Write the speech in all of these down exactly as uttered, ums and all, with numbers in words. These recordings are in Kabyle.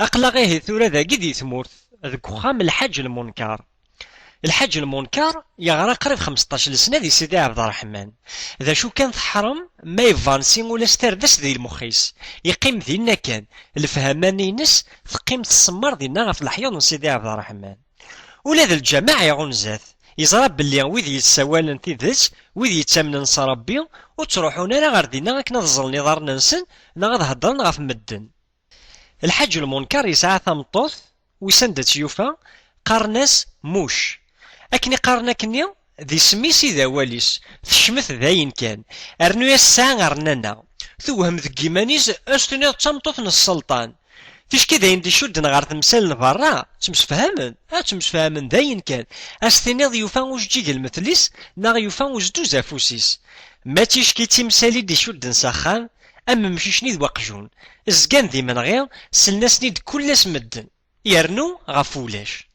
Aql-aɣ ihi tura dagi di tmurt, deg uxxam Lḥaǧ Lmunker. Lḥaǧ Lmunker yeɣra qrib xmesṭac lesna di Sidi Ɛebderreḥman. D acu kan teḥrem, ma ivansi ula s tardast di lmux-is. Yeqqim dinna kan, lefhama-nni-ines teqqim tsemmer dinna ɣef leḥyuḍ n Sidi Ɛebderreḥman. Ula d lǧameɛ iɣunza-t. Yeẓra belli wid yessawalen tidet, wid yettamnen s Ṛebbi, ur ttruḥun ara ɣer dinna akken ad ẓẓlen iḍarren-nsen neɣ ad heddren ɣef medden. Lḥaǧ Lmunker yesɛa tameṭṭut, wissen anda tt-yufa, qqaren-as Muc. Akken i qqaren akkenni, d isem-is i d awal-is, tecmet dayen kan. Rnu-yas tesɛa rnana. Tewhem deg yiman-is, ad s-tiniḍ d tameṭṭut n sselṭan. Ticki d ayen d-icudden ɣer temsal n berra, ttemsefhamen, ad ttemsefhamen dayen kan. Ad s-tiniḍ yufa ujeǧǧig lmetl-is, neɣ yufa uzduz afus-is. Ma d ticki d timsal i d-icudden s axxam, am umcic-nni d waqjun. Zgan d imenɣi, sellen-asen-id kul ass medden. Yernu ɣef wulac.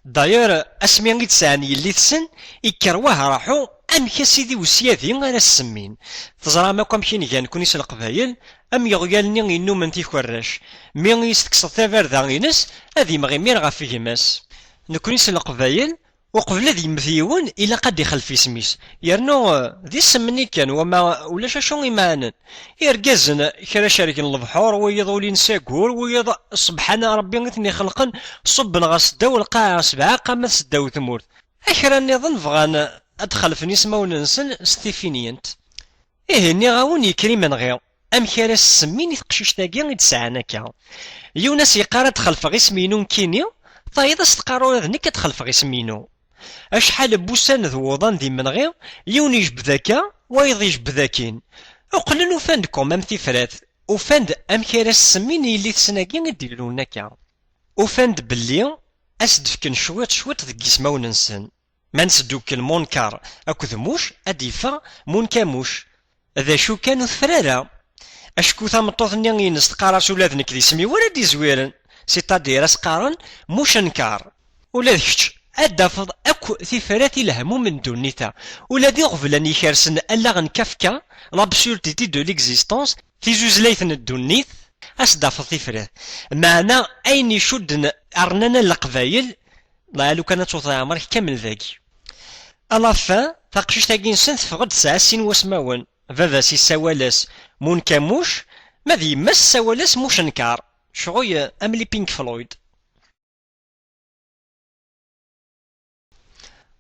D'ailleurs, asmi i d-sɛan yelli-tsen, ikker wah raḥu, amek a sidi usyadi ara s-semmin. Teẓram akk amek i nga nekni s Leqbayel, am yeɣyal-nni innumen tikerrac. Mi i s-tekkseḍ tabarda-ines, ad imɣi imir ɣef gma-s. Nekni s Leqbayel, uqbel ad yemmet yiwen, ilaq ad d-ixelf isem-is. Yernu, eh, d isem-nni kan, wama ulac acu imeɛnen. Irgazen, kra cerken lebḥur, wiyiḍ ulin s aggur, wiyiḍ, sebḥan Ṛebbi i ten-ixelqen, ṣubben ɣer seddaw lqaɛa, sebɛa qamat seddaw tmurt. A kra nniḍen bɣan ad d-xelfen ismawen-nsen s tifiniyent. Ihi, nniɣ-awen yekker imenɣi. Amek ara s-semmin i teqcict-agi i d-sɛan akka? Yiwen a s-yeqqar ad d-xelfeɣ isem-inu nekkini, tayeḍ a s-teqqar ula d nekk ad d-xelfeɣ isem-inu. Acḥal n wussan d wuḍan d imenɣi, yiwen ijbed akka, wayeḍ ijbed akkin. Uqlen ufan-d quand même tifrat, ufan-d amek ara s-semmin i yelli-tsen-agi i d-ilun akka. Ufan-d belli a s-d-fken cwiṭ cwiṭ deg yismawen-nsen. Ma nesdukkel Munkar akked Muc, ad d-yeffeɣ Munkamuc. D acu kan ur tefra ara. Acku tameṭṭut-nni ines teqqar-as ula d nekk d isem-iw ara d-izwiren, c'est-à-dire a s-qqaren Mucenkar. Ula d kečč ad d-tafeḍ akk tifrat i lehmum n ddunit-a. Ula d iɣeblan ikersen allaɣ n Kafka, l'absurdité de l'existence, tizuzlayt n ddunit, a s-d-tafeḍ tifrat. Meɛna ayen icudden rnana n Leqbayel, Laɛi lukan ad tewteḍ ɛemr-ik kamel dagi. À la fin, taqcict-agi-nsen teffeɣ-d tesɛa sin wasmawen. Baba-s issawal-as Munkamuc, ma d yemma-s tessawal-as Mucenkar. Ccɣel am les Pink Floyd.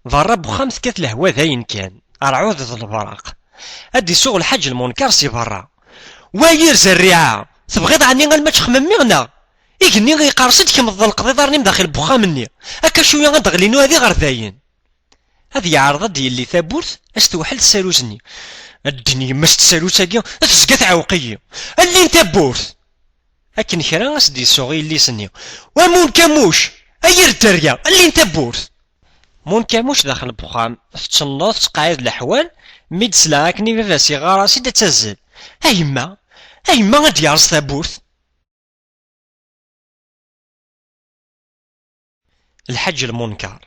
Berra n wexxam tekkat lehwa dayen kan, rrɛud d lebraq. Ad d-isuɣ Lḥaǧ Lmunker si berra. Wa yir zerriɛa! Tebɣiḍ ɛni alma txemmimeɣ neɣ? Igenni iqerres-d kemm tḍelqeḍ iḍarren-im daxel n wexxam-nni. Akka cwiya ad d-ɣlin uɛdi ɣer dayen. Ad yeɛreḍ ad d-yelli tawwurt, a s-tewḥel tsarut-nni. Ddin yemma-s tsarut-agi, tezga tɛewweq-iyi. Allin tawwurt! Akken kra a s-d-yessuɣ yelli-s-nni. Wa Munkamuc! A yir dderya! Allin tawwurt! Munkamuc daxel n wexxam, tettenneḍ, tettqeɛɛid leḥwal, mi d-tesla akken i baba-s iɣɣar-as-id ad tazzel. A yemma! A yemma ad d-yerẓ tawwurt! Lḥaǧ Lmunker.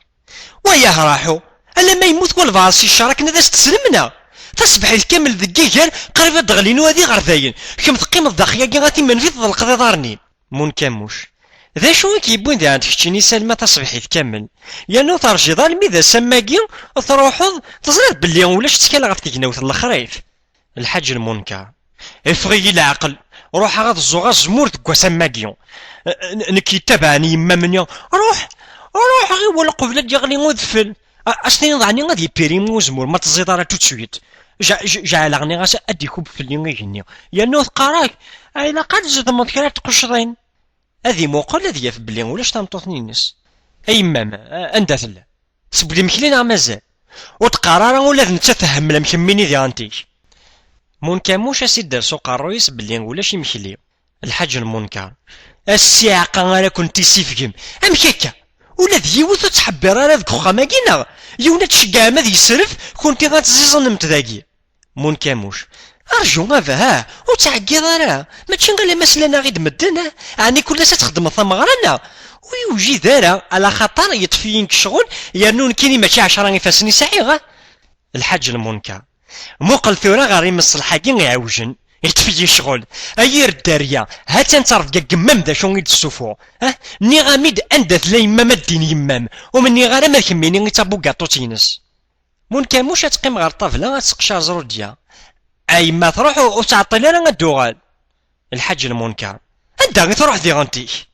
Wayah raḥu! Alamma yemmut walbeɛḍ si ccer akken ad as-teslem neɣ? Taṣebḥit kamel deg yiger, qrib ad d-ɣlin uɛdi ɣer dayen. Kemm teqqimeḍ daxel-agi a timenfi tḍelqeḍ iḍarren-im. Munkamuc. D acu i k-yewwin daɣen d keččini Salma taṣebḥit kamel? Yernu terjiḍ almi d ass am wagi, truḥeḍ, teẓriḍ belli ulac ttkal ɣef tegnawt n lexrif. Lḥaǧ Lmunker. Iffeɣ-iyi leɛqel, ruḥeɣ ad ẓẓuɣ azemmur deg wass am wagi. N-, nekk yettabaɛen yemma-m-nni, ruḥ, ruḥ ɣiwel qbel ad d-yeɣli udfel. A-, a s-tiniḍ ɛni ad yeppiri uzemmur ma teẓẓiḍ ara tout de suite. Je-, je-, jeɛleɣ nniɣ-as ad ikub fell-i igenni. Yernu teqqar-ak, a ilaq ad tzedmeḍ kra n tquccḍin. Ad imuqel ad yaf belli ulac tameṭṭut-nni-ines. A yemma-m, a-, anda tella? Tewwed imekli neɣ mazal? Ur teqqar ara ula d nettat tḥemmel am kemmini diɣen-tig. Munkamuc a s-idder s uqerruy-is belli ulac imekli. Lḥaǧ Lmunker. A ssiɛqa ara kent-issifgem. Amek akka? Ula d yiwet ur tettḥebbir ara deg uxxam-agi neɣ? Yiwen ad tceggɛem ad yesref, kunti ad tziẓnemt dagi. Munkamuc. Rju a baba, ur ttɛeggiḍ ara. Mačči alamma slan-aɣ-id medden, ah? Ɛni kul ass ad txeddmeḍ tameɣra neɣ? Ur yewjid ara, ala xaṭer yeṭṭef-iyi deg ccɣel, yernu nekkini mačči ɛecra ifassen i sɛiɣ, ah? Lḥaǧ Lmunker. Muqel tura ɣer imeṣleḥ-agi iɛewjen. Iṭṭef-iyi ccɣel. A yir dderya, ha-tt-an ttrebga n yemma-m d acu i d-tessufuɣ. Ah, nniɣ-am-id anda tella yemma-m ad d-tini yemma-m. Ur m-nniɣ ara ma d kemmini i d tabugaṭut-ines. Munkamuc ad teqqim ɣer ṭṭabla ad tesseqcer Zrudya. A yemma truḥ ur, ur teɛṭil ara ad d-tuɣal. Lḥaǧ Lmunker. Anda i truḥ diɣen-tik?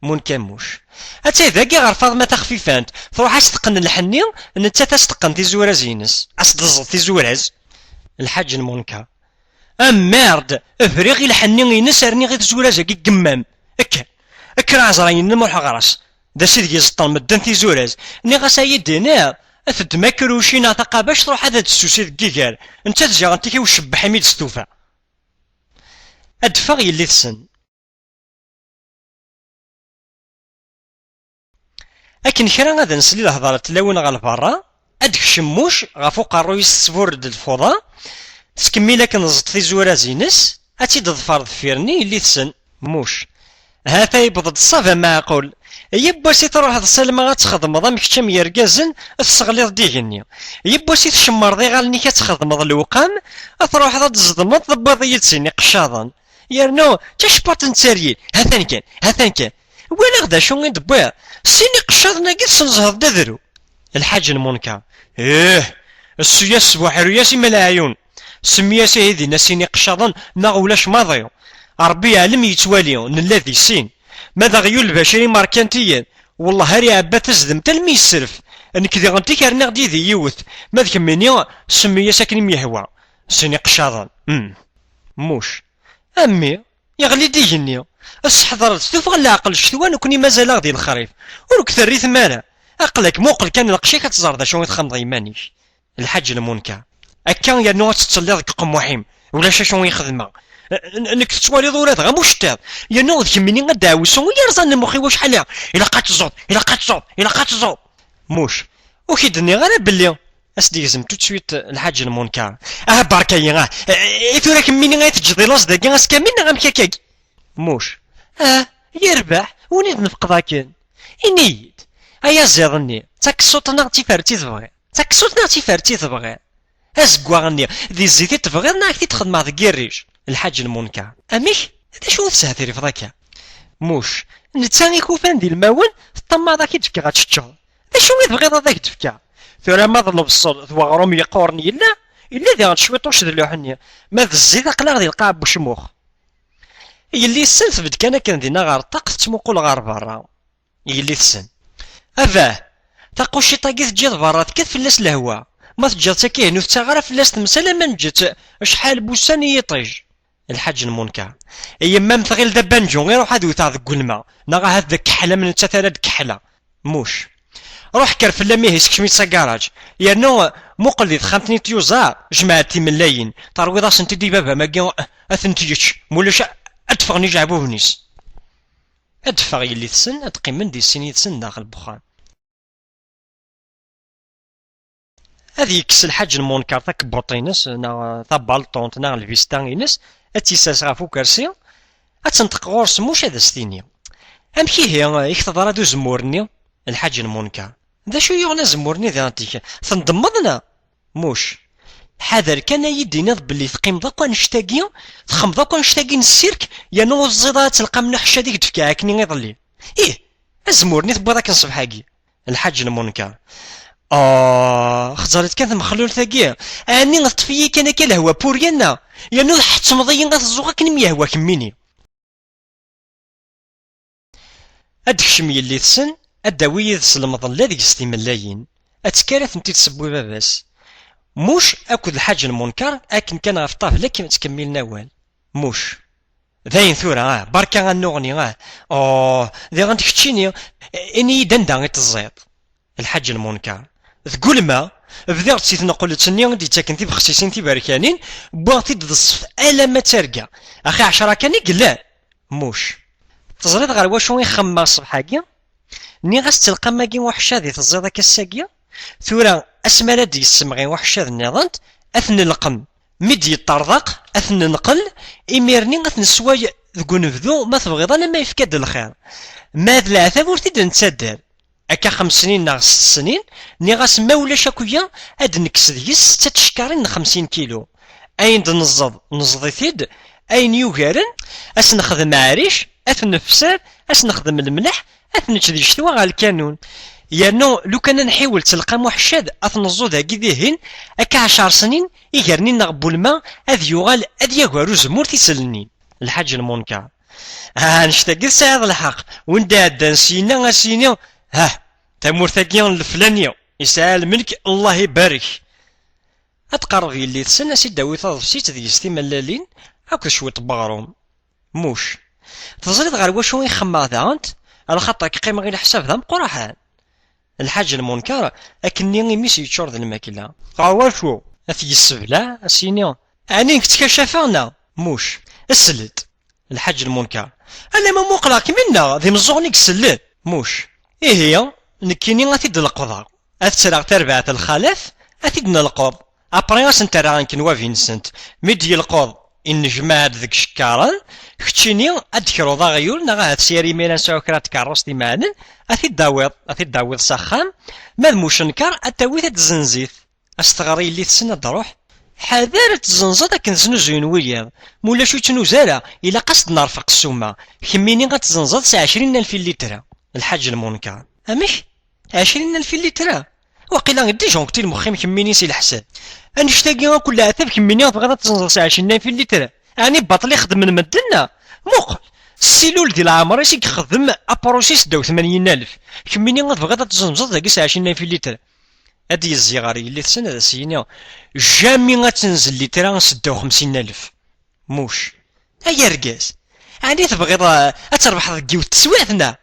Munkamuc. Attay dagi ɣer Faḍma taxfifant, truḥ ad s-teqqen lḥenni, nettat ad s-teqqen tizura-ines, ad s-d-tẓeḍ tizura-s. Lḥaǧ Lmunker. A merde! Briɣ i lḥenni-ines, rniɣ i tizura-s-agi n yemma-m. Kker, kker a Ɛezrayen, ma ruḥeɣ ɣer-s. D acu i deg iẓeṭṭen medden tizura-s. Nniɣ-as ad yi-d-tiniḍ, ad teddem akruci neɣ taqabact, truḥ ad d-tessusi deg yiger. Nettat ziɣen tik i ucebbeḥ imi d-stufa. Ad d-teffeɣ yelli-tsen. Akken kra ad nsel i lehḍer n tlawin ɣer lberra, ad d-tekcem Muc ɣef uqerruy-is tesburred lfuḍa, tettkemmil akken tẓeṭṭ tizura-ines, ad tt-id-teḍfer deffir-nni yelli-tsen. Muc. Ha-t-a yewweḍ-d ṣṣaba meɛqul. Yiwwas i truḥeḍ Salma ad txedmeḍ am kečč am yergazen, tesseɣliḍ-d igenni. Yiwwas i tcemmreḍ iɣallen-ik ad txedmeḍ lewqam, ad truḥeḍ ad d-tzedmeḍ tewwiḍ-iyi-d sin iqeccaḍen. Yernu d tacpart n tteryel. Ha-t-an kan, ha-t-an kan. Walaɣ d acu i d-tewwiḍ. Sin iqeccaḍen-agi tessenzeheḍ-d adru. Lḥaǧ Lmunker. Ih, ssu-yas s buḥru-yas i ma leɛyun. Semmi-yas ihi dinna sin iqeccaḍen neɣ ulac maḍi. Ṛebbi yeɛlem yettwali, nella di sin. Ma d aɣyul lbacir imerkantiyen, wellah ar iɛebba tazdemt almi yesserf. Nekk diɣen tik rniɣ-d yid-i yiwet, ma d kemmini, semmi-yas akken i m-yehwa. Sin iqeccaḍen. Hmm. Muc. A mmi, yeɣli-d igenni. Sseḥḍer-d tuffɣa n leɛqel ccetwa, nekkni mazal-aɣ di lexrif. Ur k-terri tmara. Aql-ak muqel kan lqecc-ik ad tẓer d acu i txedmeḍ iman-ik. Lḥaǧ Lmunker. Akka yernu ad tettelliḍ deg uqemmuḥ-im. Ulac acu i xedmeɣ. N-, n-, nekk tettwaliḍ ula dɣa am uceṭṭiḍ. Yernu d kemmini a ddeɛwessu i yerẓan lmux-iw acḥal-a. Ilaq ad teẓẓuḍ, ilaq ad teẓẓuḍ, ilaq ad teẓẓuḍ. Muc. Ur k-id-nniɣ ara belli. Ad s-d-yegzem tout de suite Lḥaǧ Lmunker. Ah, berka-yi, ah. I tura kemmini ay teǧǧeḍ i laẓ dagi ass kamel neɣ amek akkagi? Muc. Ah, yerbeḥ, win i d-nefqeḍ akken. Ini-yi-d, ay aziḍ-nni, d takessuṭ neɣ d tifert i tebɣiḍ? D takessuṭ neɣ d tifert i tebɣiḍ? Azeggaɣ-nni, di zzit i tebɣiḍ neɣ ad k-t-id-xedmeɣ deg yirrij? Lḥaǧ Lmunker. Amek? D acu ur teshetrifeḍ akka? Muc. Netta i k-ufan d ilmawen, teṭṭamaɛeḍ ad k-id-fkeɣ ad teččeḍ. D acu i tebɣiḍ ad ak-d-fkeɣ? Tura ma d lebṣel d weɣrum yeqquren yella, yella diɣen cwiṭuc d lluḥ-nni, ma d zzit aql-aɣ di lqaɛ n ucmux. Yelli-tsen tbedd kan akken dinna ɣer ṭṭaq tettmuqul ɣer berra. Yelli-tsen. Abah! Taquciṭ-agi teǧǧiḍ berra tekkat fell-as lehwa. Ma teǧǧiḍ-tt akka ihi ur tettaɣ ara fell-as temsal ama neǧǧ-tt acḥal n wussan i yiṭij. Lḥaǧ Lmunker. Yemma-m tɣil d abanǧu, iruḥ ad wteɣ deg welma, neɣ ahat d akeḥḥel am nettat ara d-keḥḥleɣ. Muc. Ruḥ kker fell-am ihi sekcem-itt s agaṛaǧ. Yernu muqel di texxamt-nni n tyuẓaḍ, jmeɛ-d timellayin, terwiḍ-asent-id i baba-m-agi ad tent-yečč, mulac ad d-ffɣen ijeɛbuben-is. Ad d-teffeɣ yelli-tsen, ad qqimen di sin yid-sen daxel n wexxam. Ad yekkes Lḥaǧ Lmunker takebbuḍt-ines, neɣ tabalṭunt, neɣ lbista-ines, ad tt-yessers ɣef ukersi, ad tenṭeq ɣur-s Muc ad as-tini. Amek ihi i k-teḍra d uzemmur-nni? Lḥaǧ Lmunker. D acu yuɣen azemmur-nni diɣen tik? Tendemmeḍ neɣ? Muc. Ḥader kan ad yi-d-tiniḍ belli teqqimeḍ akk annect-agi, texmeḍ akk annect-agi n ssirk, yernu ur teẓẓiḍ ara ttelqam n uḥeccad i k-d-fkiɣ akken iḍelli. Ih, azemmur-nni tewwiḍ akken ṣṣbeḥ-agi. Lḥaǧ Lmunker. Ah, xẓer-itt kan tmexlult-agi. Ɛni teṭṭef-iyi kan akka lehwa pour rien-a? Yernu tḥettmeḍ-iyi ad t-ẓẓuɣ akken i m-yehwa kemmini. Ad d-tekcem yelli-tsen, ad d-tawi yid-s lemḍella deg-s timellayin, ad tekker ad tent-id-tesseww i baba-s. Muc akked Lḥaǧ Lmunker akken kan ɣef ṭṭabla kem-, ttkemmilen awal. Muc. Dayen tura, ah, berka annuɣni, ah. Oh, diɣen d keččini, ini-yi-d anda i teẓẓiḍ. Lḥaǧ Lmunker. Deg ulma, bdiɣ-d si tneqlet-nni i d-yettaken tibexsisin tiberkanin, wwiɣ-t-id d ṣṣef alamma d targa. Axi ɛecra kan i yellan. Muc. Teẓriḍ ɣer wacu i xemmemeɣ ṣṣbeḥ-agi? Nniɣ-as-tt lqam-agi uḥeccad i teẓẓiḍ akka ass-agi? Tura, asmi ara d-yessemɣi uḥeccad nniḍen, ad t-nelqem. Mi d-yeṭṭerḍeq, ad t-nenqel, imir-nni ad t-nessway deg unebdu, ma tebɣiḍ alamma yefka-d lxir. Ma d leɛtab ur t-id-nettader. Akka xems snin neɣ sett snin, nniɣ-as ma ulac akk-ya, ad d-nekkes deg-s setta tcekkarin n xemsin kilu. Ayen d-neẓẓeḍ, neẓḍ-it-id, ayen yugaren, ad s-nexdem aɛric, ad t-nefser, ad s-nexdem lemleḥ, ad t-nečč di ccetwa ɣer lkanun. Yernu lukan ad nḥiwel d telqam uḥeccad, ad t-neẓẓu dagi dihin, akka ɛecṛ snin, iger-nni-nneɣ n welma ad yuɣal ad yagar uzemmur tiselnin. Lḥaǧ Lmunker. Ah, annect-agi tesɛiḍ lḥeqq. Win d-iɛeddan syenna, a s-yini, ah, tamurt-agi n leflani, yesɛa lmelk, Allah ibarek. Ad tqerreb yelli-tsen, a s-id-tawi taḍebsit deg-s timellalin akked cwiṭ n weɣrum. Muc. Teẓriḍ ɣer wacu i xemmeɣ daɣent? Ala xaṭer qqimeɣ i leḥsab d ameqqraḥan. Lḥaǧ Lmunker, akkenni imi-s yeččur d lmakla. Ɣer wacu? Ad t-yessebleɛ, a s-yini, ɛni nekk ttkacafeɣ neɣ? Muc. Sel-d. Lḥaǧ Lmunker. Alamma muqleɣ-kem-inna d imeẓẓuɣen i isellen. Muc. Ihi, nekkini ad t-id-leqḍeɣ. Ad ttreɣ tarbaɛt lxalat, ad t-id-nelqeḍ. Après ad sen-terreɣ neknwabi-nsent. Mi d-yelqeḍ, innejmaɛ-d deg icekkaṛen, keččini ad d-tekruḍ aɣyul, neɣ ahat s yir imir ad nesɛu kra n tkeṛṛust imeɛnen, ad t-id-tawiḍ, ad t-id-tawiḍ s axxam, ma d mucenker ad t-tawiḍ ad t-tezzenziḍ. Ad s-teɣri yelli-tsen ad d-truḥ. Ḥader ad tezzenzeḍ akken znuzuyen wiyaḍ. Ma ulac ur ttnuz ara, ilaq ad s-d-nerfeq ssuma. Kemmini ad tezzenzeḍ s ɛecrin alef n litra. Lḥaǧ Lmunker. Amek? Ɛecrin alef n litra? Waqila i d-ijonqti lmux-im kemmini si leḥsab. Annect-agi akk n leɛtab kemmini tebɣiḍ ad tezzenzeḍ s ɛecrin alef n litra? Ɛni baṭel i xeddmen medden? Muqel! Ssilul di leɛmer-is i ixeddem apṛusi seddaw tmanyin alef. Kemmini ad tebɣiḍ ad tezzenzeḍ dagi s ɛecrin alef n litra? Ad d-yezzi ɣer yelli-tsen ad as-yini, jami ad tenzel litra seddaw xemsin alef. Muc. Ay argaz! Ɛni tebɣiḍ, eh, ad trebḥeḍ deg yiwet teswiɛt, neɣ?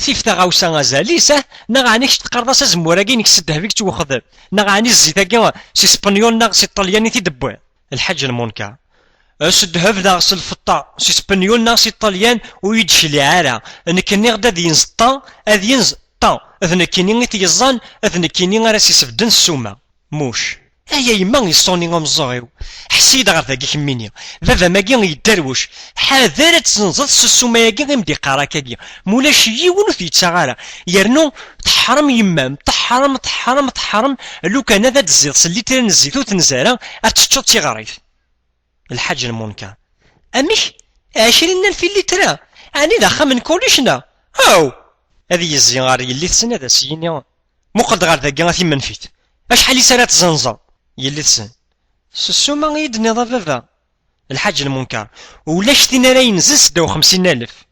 Tif taɣawsa azal-is, ah? Neɣ ɛni kečč teqqareḍ-as azemmur-agi-inek s ddheb i yettwexdem? Neɣ ɛni zzit-agi si Spenyul neɣ si Ṭṭelyan i t-id-tewwiḍ? Lḥaǧ Lmunker. S ddheb neɣ s lfeṭṭa, si Spenyul neɣ si Ṭṭelyan, ur yi-d-cliɛ ara. Nekk nniɣ-d ad yenz ṭa, ad yenz ṭa. D nekkini i t-yeẓẓan, d nekkini ara s-isebden ssuma. Muc. Ay a yemma, iṣuni umeẓẓuɣ-iw. Ḥess-iyi-d ɣer dagi kemmini. Baba-m-agi yedderwec. Ḥader ad tzenzeḍ s ssuma-agi i m-d-iqqar akkagi. Ma ulac yiwen ur t-yettaɣ ara. Yernu teḥrem yemma-m. Teḥrem, teḥrem, teḥrem. Lukan ad d-tezziḍ s litra n zzit ur tenza ara, ad teččeḍ tiɣrit. Lḥaǧ Lmunker. Amek? Ɛecrin alef i litra? Ɛni d axxam n kullec neɣ? Aw! Ad yezzi ɣer yelli-tsen ad as-yini, muqel-d ɣer dagi a timenfit. Acḥal-is ara tzenzeḍ? Yelli-tsen. S ssuma i yi-d-tenniḍ a baba? Lḥaǧ Lmunker. Ulac tin ara yenzen seddaw xemsin alef.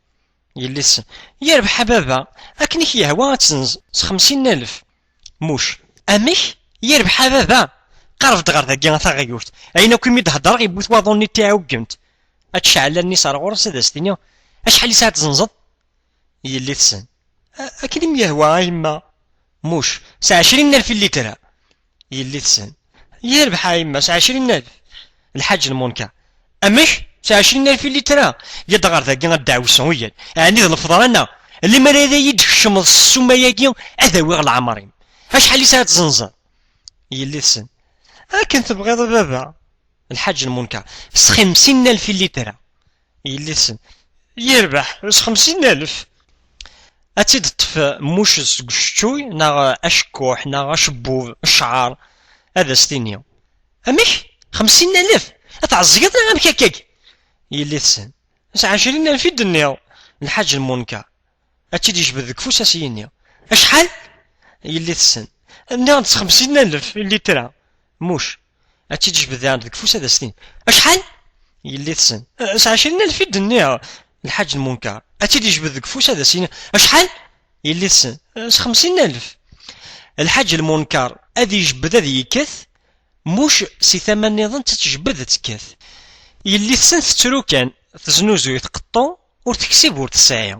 Yelli-tsen. Yerbeḥ a baba, akken i k-yehwa ad tenz s xemsin alef. Muc. Amek? Yerbeḥ a baba? Qerreb-d ɣer dagi a taɣyult. Ayen akk imi d-heddreɣ yewwet waḍu-nni d tiɛuggent. Ad tecɛel allen-is ar ɣur-s ad as-tini, acḥal i sɛa tzenzeḍ? Yelli-tsen. A-, akken i m-yehwa a yemma. Muc. S ɛecrin alef i litra. Yelli-tsen. Yerbeḥ a yemma, s ɛecrin alef. Lḥaǧ Lmunker. Amek? S ɛecrin alef i litra? Yad ɣer dagi a ddeɛwessu uyal. Ɛni d lfeḍra neɣ? Limer ara yi-d-tkecmeḍ s ssuma-agi ad awiɣ leɛmer-im. Acḥal i sɛa tzenzeḍ? Yelli-tsen. Akken tebɣiḍ a baba. Lḥaǧ Lmunker. S xemsin alef i litra. Yelli-tsen. Yerbeḥ, s xemsin alef. Ad tt-id-ṭṭef Muc seg uceččuy, neɣ acekkuḥ, neɣ acebbub, ccɛer, ad as-tini. Amek? Xemsin alef? Ad tɛeẓẓgeḍ neɣ amek akkagi? Yelli-tsen. S ɛecrin alef i d-nniɣ. Lḥaǧ Lmunker. Ad tt-id-yejbed deg ufus ad s-yini. Acḥal? Yelli-tsen. Nniɣ-d s xemsin alef i litra. Muc. Ad tt-id-yejbed daɣen deg ufus ad as-tini. Acḥal? Yelli-tsen. S ɛecrin alef i d-nniɣ. Lḥaǧ Lmunker. Ad tt-id-yejbed deg ufus ad as-yini. Acḥal? Yelli-tsen. S xemsin alef. Lḥaǧ Lmunker ad yejbed ad yekkat. Muc si tama nniḍen tettjbed ad tekkat. Yelli-tsen tettru kan, teznuzuy tqeṭṭu, ur teksib ur tesɛi.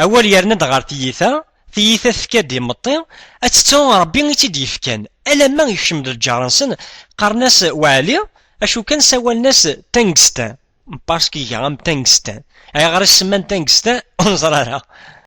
Awal yerna-d ɣer tiyita, tiyita tefka-d imeṭṭi, ad tettu Ṛebbi i tt-id-yefkan. Alamma yekcem-d lǧar-nsen, qqaren-as Waɛli, acu kan sawalen-as Tangsten, parce que iga am tangsten. Ayɣer i s-semman Tangsten? Ur neẓri ara.